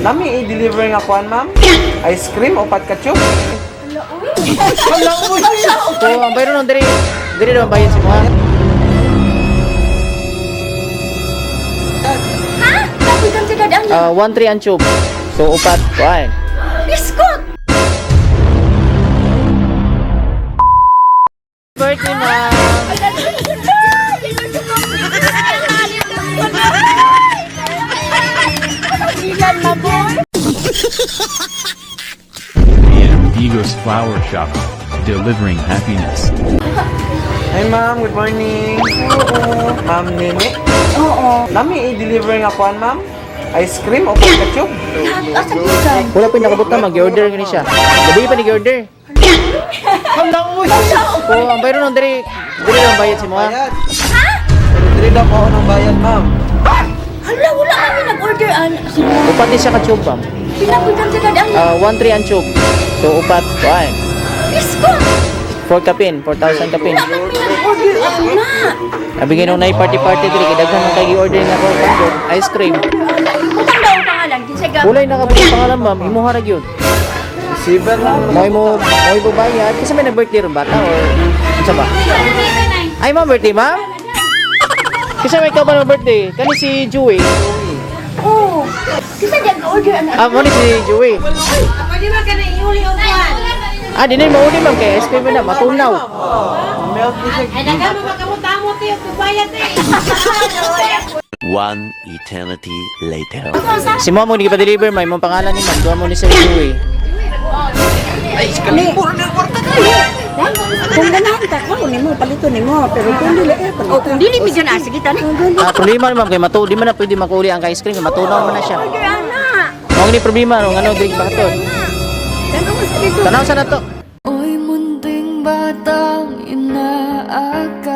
Nami i-deliver nga kuan, ma'am? Ice cream o patkachup? Hala, uy! So, ang bayro nung diri, diri daw ang bayad si mo. Ha? Tapos ang sagad ang 1-3 ang tube. So, upat, kuan. biskot! Birthday, ma'am! AM Vigos Flower Shop, delivering happiness. Hi, ma'am, good morning. Oo. Ma'am Nene? Oo. Nami i-deliver nga kuan, ma'am? Ice cream o patkachup? Asa gikan? Wala pa yung nakabot na, mag-order gani siya. Gabi pa nag-order. Hala, uy! So, ang bayro nung diri, diri daw ang bayad si mo. Bayad. Diri daw ko ng bayad, ma'am. Hala, wala kami nag-order an. Upat din siya ka tube, ma'am. Pinakoy kang sagad ang 1-3 ang tube. So, upat, kuan. biskot! 4 kapin, 4,000 kapin. Wala kami nag-order an na. Nabigay nung na party-party diri kay daghan man kay order nga ko kandog, ice cream. Butang daw ang pangalan, kinsa ga. Walay nakabot ang pangalan, ma'am, imuha ra gyud. Receiver lang. Mo'y mo bayad kasi may nag-birthday ron bata or unsa ba? Ay, ma'am, birthday, ma'am? Kasi may ikaw ba ng birthday? Kani si Joey. Oo. Kinsa di order an. Ah, mo ni si Joey. Pwede ba ka na iuli o kwan? Ah, di na mauli, ma'am, kay ice cream na matunaw. Melt ni siya. Ay, dagan mo makamot-amot eh. Kubayat eh. One eternity later. Si ma'am mo ni pa-deliver, ma'am, imong pangalan ni ma'am, duha mo ni si Joey. Kung ganahan ka, kung nimo palito nimo, pero kung dili eh palito. Oh, kung dili mi na sige tan. Ah, problema ni ma'am kay matu, di man na pwede makuli ang ice cream, kay matunaw man na siya. Order an na. Mao ni problema no, ngano drink ba to? Tanaw sa dito. Tanaw sa nato. Oy, munting batang inaakay,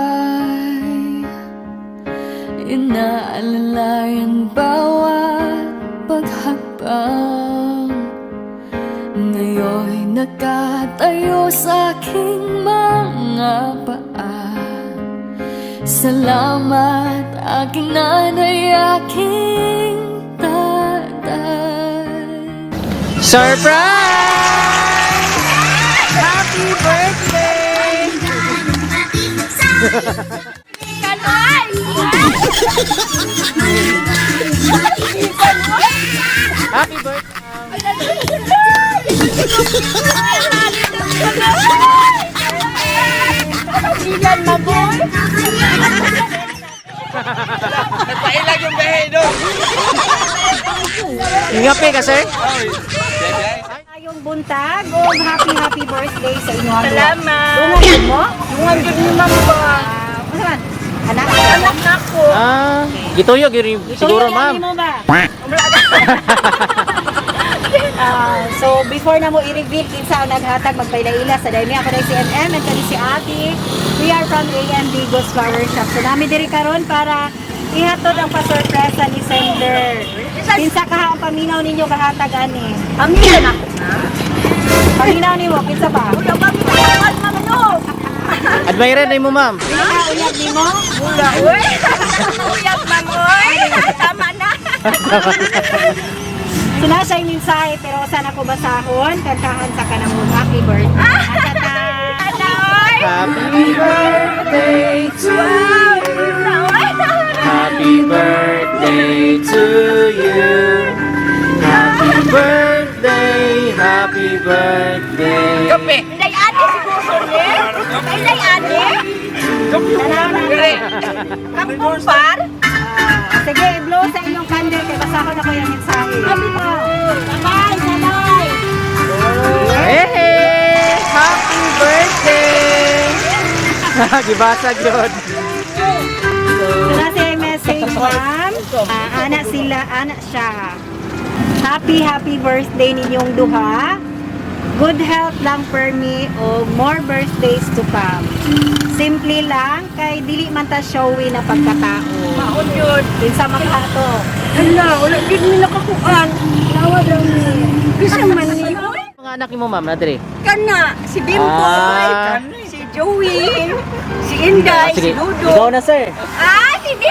inaalalayan bawat paghakbang. Ngayon'y nakatayo sa aking mga paa. Salamat aking nanay, aking tatay. Surprise! Happy birthday! Happy birthday! Nagpailag yung behe doon. Ingape ka, sir? Ayong buntag og happy happy birthday sa inyo. Salamat. Dungan jud mo? Dungan jud ni ma'am ba? Unsa man? Anak? Anak na ko. Ah, gituyo gyud siguro, Tuyo ma'am. lang nimo ba? Ah, so before na mo i-reveal kinsa ang naghatag, magpailaila sa daymi ako dai si MM and kani si Ate. We are from AM Bigos Flower Shop. So nami diri karon para ihatod ang pasorpresa ni sender. Kinsa kaha ang paminaw ninyo kahatag ani? Pamilya na ko. Paminaw nimo kinsa ba? Wala ba mi ma'am ano? Admirer na mo, ma'am. Dili ka uyab nimo? Wala, uy. Uyab, ma'am, uy. Tama na. So na siya yung mensahe pero sana ko basahon kantahan sa kanang happy birthday. Atata. Ana, uy. Happy birthday to you. Happy birthday to you. Happy birthday, happy birthday. Kape. Inday ate siguro ni. Inday ate. Tanaw na. Kampong par. Ah, sige, i-blow sa inyong candle kay basahon ako yung mensahe. Sabay, sabay. Hey, happy birthday! Gibasag yun. So na siya yung message, ma'am. Ah, ana sila, ana siya. Happy, happy birthday ninyong duha. Good health lang per me o more birthdays to come. Simple lang kay dili man ta showy na pagkatao. Maon yun. Kinsa makato. Hala, wala gid mi nakakuan. Tawa daw ni. Bisa man ni. Mga anak mo, ma'am, na diri. Kana, si Bimbo, Ah. si Joey, si Inday, Sige, si Ludo. ikaw na, sir. Ah, si Hindi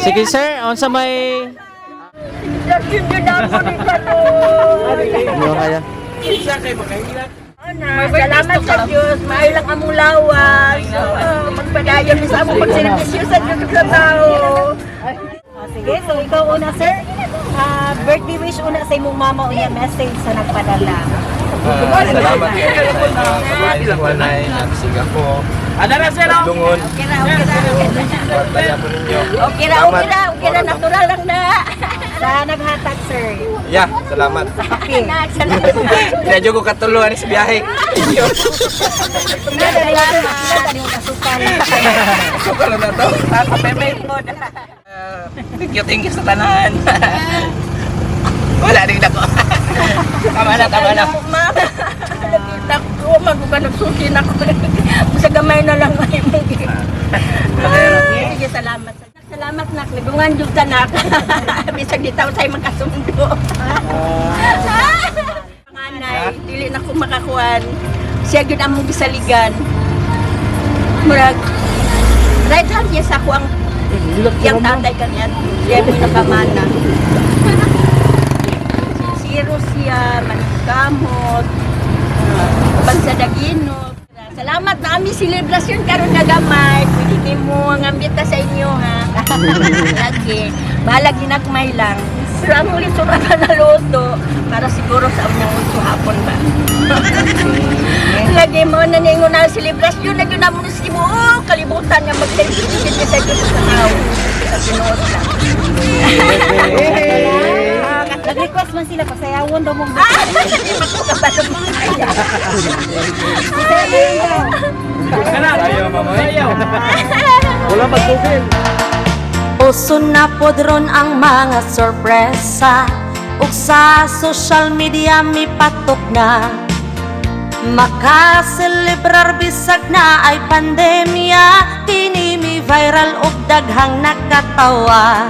Sige sir, unsa may Ano kaya? Salamat sa Diyos. Maayo lang among lawas. Magpadayon sa among pagserbisyo sa Diyos ug sa tao. Oh, sige, so ikaw una, sir. Ah, birthday wish una sa imong mama unya message sa nagpadala. Salamat kayo sa inyo. Kabahay sa kanay. Nagsig ako. Dungon. Okay ra, okay ra. Pagdaya po ninyo. Okay ra, okay ra, okay ra. Natural lang na. Sa naghatag, sir. Yeah, salamat. Okay. Nak, salamat. Medyo ko katuluan sa biyahe. Salamat. Yung asukal. Sukal na to. Thank you sa tanan. Wala rin ako. Tama na, tama na. Ma'am, nakita ko, maguga nagsusi na ko. Sa gamay na lang ay mo. Sige, salamat. Salamat nak, nagungan jud ta nak. Bisag di taw say magkasundo. Panganay, dili na ko makakuan. Siya gyud among gisaligan. Murag right hand niya sa ako ang iyang tatay kaniya. Siya mo nakamana. Sincero siya, maningkamot, pagsadagino. Salamat na kami selebrasyon karon nga gamay. Pwede nimo ang ambita sa inyo ha. Lagi. Bahalag ginagmay lang. Pero ang uli sura ka na luto para siguro sa unyang uso hapon ba. Lagi mo na ningo na selebrasyon na yun na mo si mo kalibutan nga mag-celebration sa Diyos sa tao. Sa Ginoo lang. Nag-request man sila pasayawon daw mong Hindi magkakabalo mga kaya. Tayo, mamay. Wala magtubig. Uso na pod ron ang mga sorpresa ug sa social media mipatok na. Makaselebrar bisag na ay pandemya, kini mi viral og daghang nakatawa.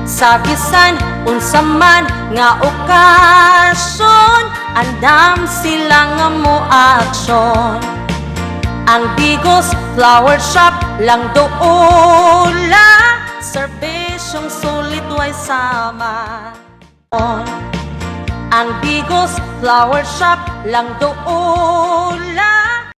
Sa bisan unsa man nga okasyon, andam sila nga mo aksyon. Ang Digos Flower Shop lang doula, serbisyong sulit way sama. Ang Digos Flower Shop lang doula.